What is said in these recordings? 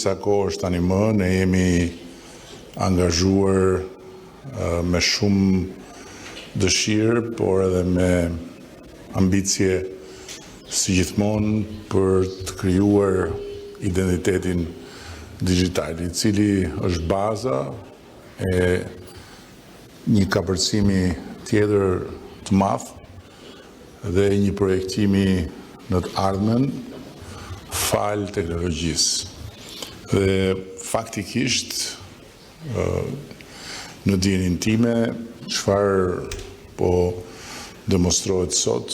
Sa kohë është tani më, ne jemi angazhuar me shumë dëshirë, por edhe me ambicie si gjithmonë për të krijuar identitetin dixhital, i cili është baza e një kapërcimi tjetër të madh dhe një projektimi në të ardhmen falë teknologjisë. Dhe faktikisht në dijeninë time, çfarë po demonstrohet sot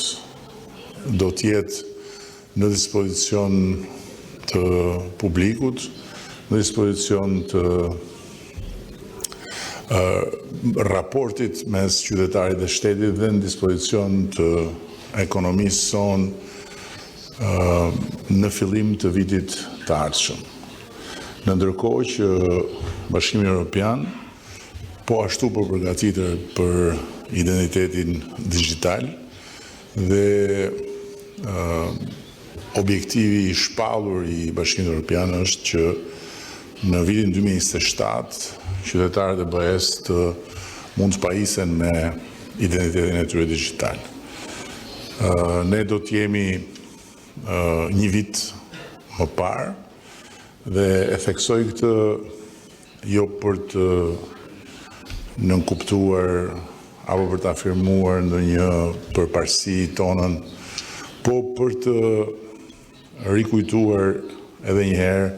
do të jetë në dispozicion të publikut, në dispozicion të raportit mes qytetarit dhe shtetit dhe në dispozicion të ekonomisë sonë në fillim të vitit të ardhshëm. Në ndërkohë që Bashkimi Evropian po ashtu po përgatitet për identitetin dixhital dhe objektivi i shpallur i Bashkimit Evropian është që në vitin 2027 qytetarët e BE-së të mund të pajisen me identitetin e tyre dixhital. Ne do të jemi një vit më parë dhe e theksoj këtë jo për të nënkuptuar apo për të afirmuar ndonjë përparësi tonën, po për të rikujtuar edhe një herë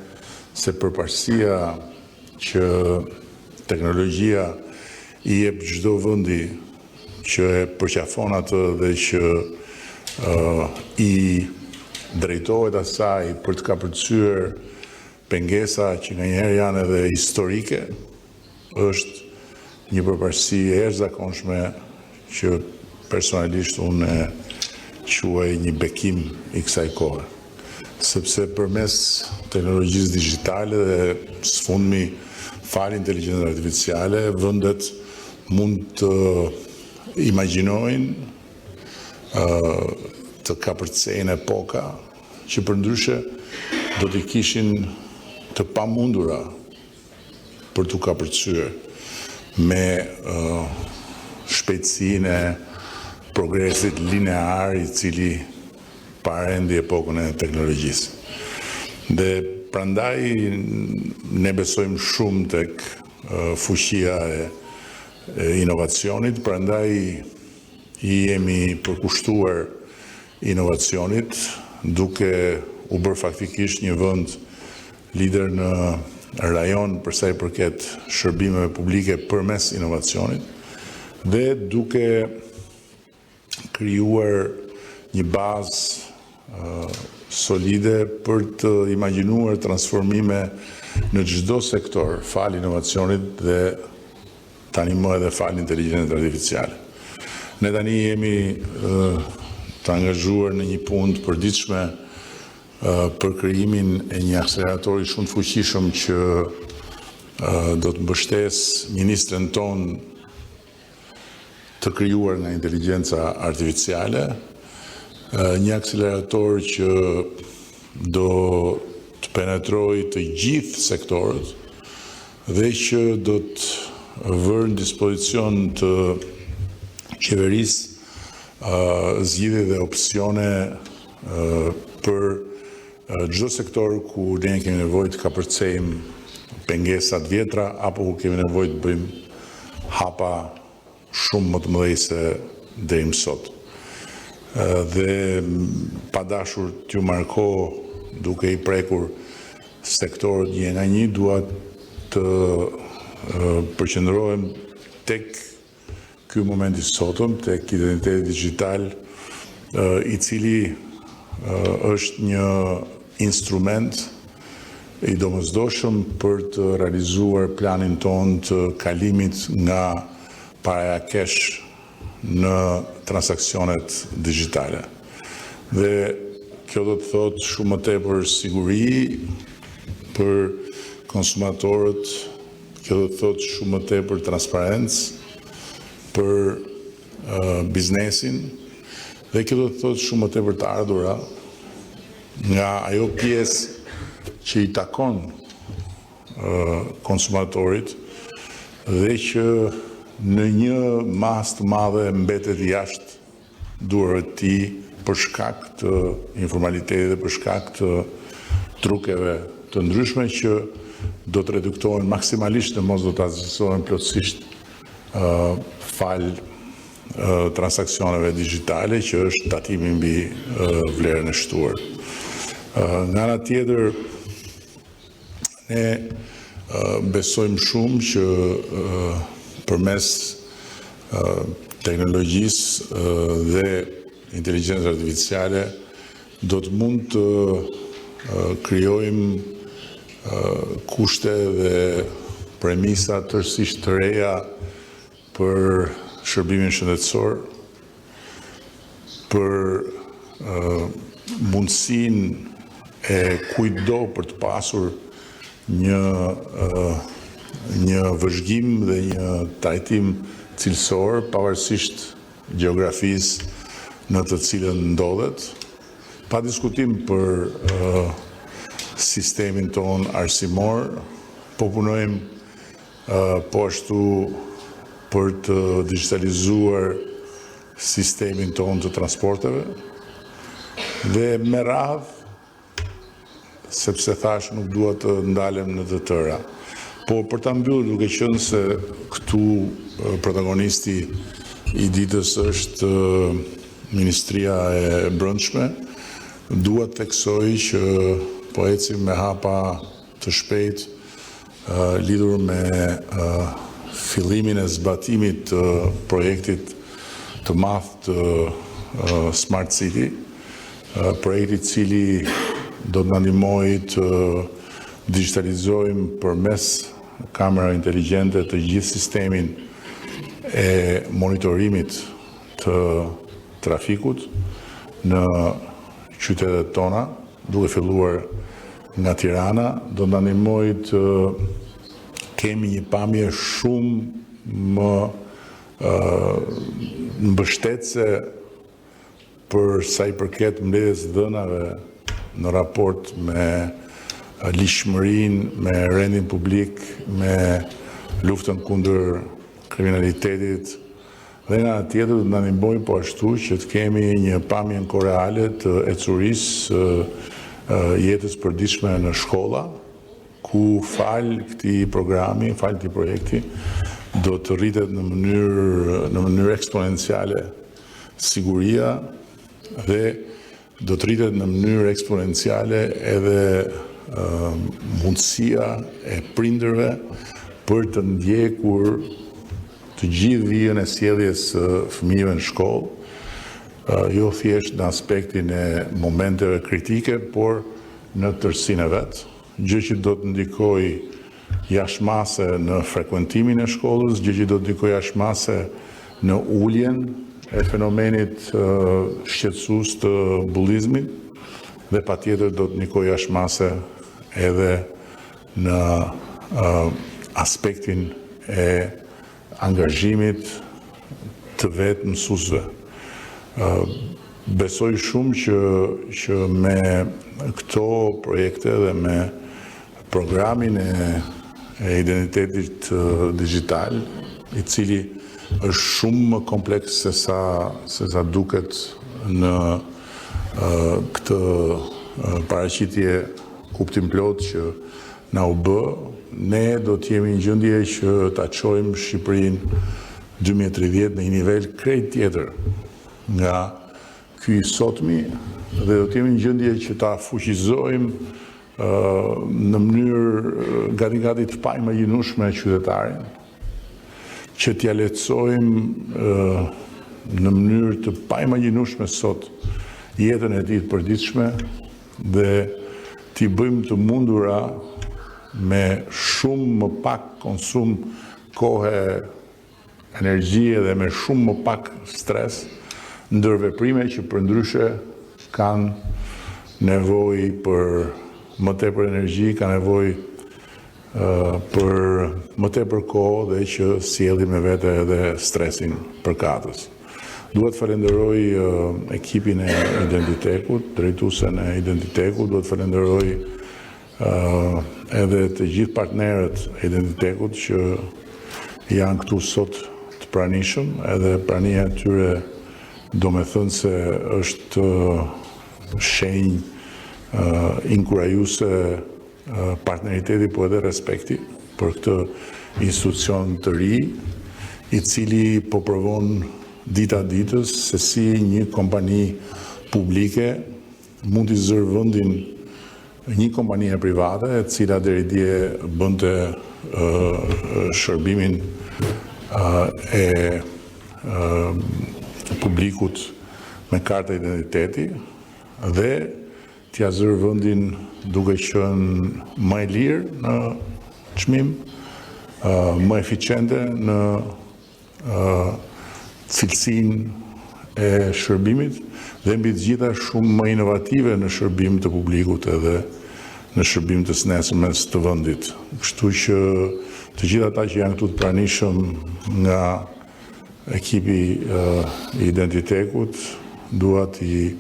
se përparësia që teknologjia i jep çdo vendi që e përqafon atë dhe që i drejtohet asaj për të kapërcyer pengesa që nganjëherë janë edhe historike, është një përparësi e jashtëzakonshme që personalisht unë e quaj një bekim i kësaj kohe. Sepse përmes teknologjisë digjitale dhe së fundmi falë inteligjencës artificiale, vendet mund të imagjinojnë të kapërcejnë epoka që përndryshe do t'i kishin të pamundura për t'u kapërcyer me shpejtësinë e progresit linear i cili parendi epokën e teknologjisë. Dhe prandaj ne besojmë shumë tek fuqia e inovacionit, prandaj i jemi përkushtuar inovacionit, duke u bërë faktikisht një vend lider në rajon për sa i përket shërbimeve publike përmes inovacionit dhe duke krijuar një bazë solide për të imagjinuar transformime në çdo sektor falë inovacionit dhe tani më edhe falë inteligjencës artificiale. Ne tani jemi të angazhuar në një punë të përditshme për krijimin e një akseleratori shumë të fuqishëm që do të mbështesë ministren tonë të krijuar nga inteligjenca artificiale, një akselerator që do të penetrojë të gjithë sektorët dhe që do të vërë në dispozicion të qeverisë zgjidhje dhe opsione për çdo sektor ku ne kemi nevojë të kapërcejmë pengesa të vjetra apo ku kemi nevojë të bëjmë hapa shumë më të mëdhenj se deri më sot. Dhe pa dashur t'ju marr kohë duke i prekur sektorët një nga një, dua të përqendrohem tek ky moment i sotëm, tek identiteti dixhital, i cili është një instrument i domosdoshëm për të realizuar planin tonë të kalimit nga paraja cash në transaksionet digjitale. Dhe kjo do të thotë shumë më tepër siguri për konsumatorët, kjo do të thotë shumë më tepër transparencë për biznesin dhe kjo do të thotë shumë më tepër të ardhura nga ajo pjesë që i takon konsumatorit dhe që në një masë të madhe mbetet jashtë duarve të tij për shkak të informalitetit dhe për shkak të trukeve të ndryshme që do të reduktohen maksimalisht në mos do të asgjësohen plotësisht falë transaksioneve digjitale që është tatimi mbi vlerën e shtuar. Nga ana tjetër, ne besojmë shumë që përmes teknologjisë dhe inteligjencës artificiale do të mund të krijojmë kushte dhe premisa tërësisht të reja për shërbimin shëndetësor, për mundësinë e kujtdo për të pasur një një vëzhgim dhe një trajtim cilësor, pavarësisht gjeografisë në të cilën ndodhet. Pa diskutim për sistemin tonë arsimor, po punojmë po ashtu për të digjitalizuar sistemin tonë të transporteve dhe me radhë, sepse thashë nuk dua të ndalem në të tëra. Po për ta mbyllur duke qenë se këtu protagonisti i ditës është Ministria e Brendshme, dua të theksoj që po ecim me hapa të shpejtë lidhur me fillimin e zbatimit të projektit të madh të Smart City, projekt i cili do të na ndihmojë të digjitalizojmë përmes kamerave inteligjente të gjithë sistemin e monitorimit të trafikut në qytetet tona, duke filluar nga Tirana, do të na ndihmojë të kemi një pamje shumë më mbështetëse për sa i përket mbledhjes së dhënave në raport me ligjshmërinë, me rendin publik, me luftën kundër kriminalitetit dhe nga ana tjetër do të na ndihmojë po ashtu që të kemi një pamje në kohë reale të ecurisë së jetës përditshme në shkolla, ku falë këtij programi, falë këtij projekti, do të rritet në mënyrë në mënyrë eksponenciale siguria dhe do të rritet në mënyrë eksponenciale edhe mundësia e prindërve për të ndjekur të gjithë vijën e sjelljes së fëmijëve në shkollë, jo thjesht në aspektin e momenteve kritike, por në tërësinë e vet, gjë që do të ndikojë jashtë mase në frekuentimin e shkollës, gjë që do të ndikojë jashtë mase në uljen e fenomenit shqetësues të bullizmit dhe patjetër do të ndikojë jashtë mase edhe në aspektin e angazhimit të vetë mësuesve. Besoj shumë që që me këto projekte dhe me programin e e identitetit digjital, i cili është shumë më kompleks se sa se sa duket në këtë paraqitje kuptimplotë që na u bë, ne do të jemi në gjendje që ta çojmë Shqipërinë 2030 në një nivel krejt tjetër nga ky i sotmi dhe do të jemi në gjendje që ta fuqizojmë në mënyrë gati gati të paimagjinueshme qytetarin, që t'ia lehtësojmë në mënyrë të paimagjinueshme sot jetën e tij të përditshme dhe t'i bëjmë të mundura me shumë më pak konsum kohe, energjie dhe me shumë më pak stres, ndërveprime që përndryshe kanë nevojë për më tepër energji, kanë nevojë për më tepër kohë dhe që sjellin me vete edhe stresin përkatës. Dua të falenderoj ekipin e Identitekut, drejtuesen e Identitekut, dua të falenderoj. edhe të gjithë partnerët e Identitekut që janë këtu sot të pranishëm, edhe prania e tyre domethënëse është shenjë inkurajuese partneriteti po edhe respekti për këtë institucion të ri, i cili po provon dita ditës se si një kompani publike mund t'i zërë vendin një kompanie private, e cila deri dje bënte shërbimin e publikut me karta identiteti dhe t'ia zërë vendin duke qenë më e lirë në çmim, më eficiente në cilësinë e shërbimit dhe mbi të gjitha shumë më inovative në shërbim të publikut edhe në shërbim të së nesërmes të vendit. Kështu që të gjithë ata që janë këtu të pranishëm nga ekipi i Identitekut, dua t'i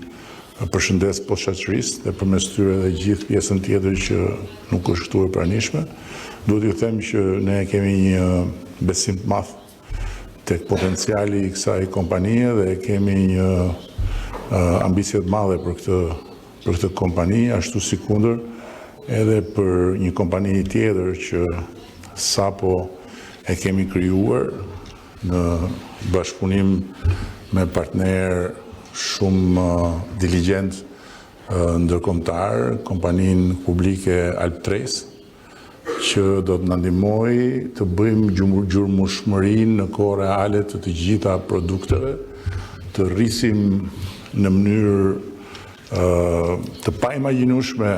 përshëndes posaçërisht dhe përmes tyre edhe gjithë pjesën tjetër që nuk është këtu e pranishme. Duhet t'ju them që ne kemi një besim të madh tek potenciali i kësaj kompanie dhe kemi një ambicie të madhe për këtë për këtë kompani, ashtu sikundër edhe për një kompani tjetër që sapo e kemi krijuar në bashkëpunim me partnerë shumë diligjent ndërkombëtar, kompaninë publike Albtrace, që do të na ndihmojë të bëjmë gjurmueshmërinë në kohë reale të të gjitha produkteve, të rrisim në mënyrë të paimagjinueshme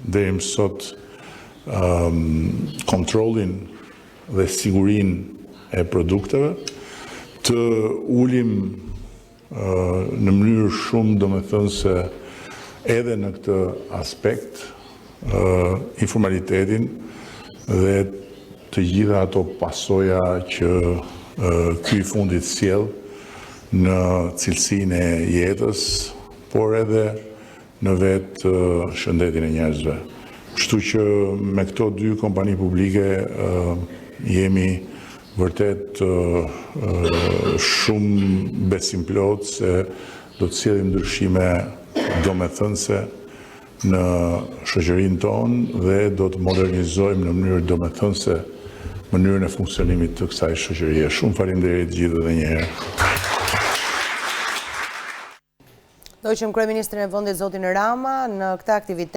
deri më sot kontrollin dhe sigurinë e produkteve, të ulim në mënyrë shumë domethënëse edhe në këtë aspekt informalitetin dhe të gjitha ato pasoja që ky i fundit sjell në cilësinë e jetës, por edhe në vetë shëndetin e njerëzve. Kështu që me këto dy kompani publike jemi vërtet shumë besimplotë se do të sjellim ndryshime domethënëse në shoqërinë tonë dhe do të modernizojmë në mënyrë domethënëse mënyrën e funksionimit të kësaj shoqërie. Shumë faleminderit të gjithëve edhe një herë. Ndoqëm kryeministrin e vendit zotin Rama në këtë aktivitet.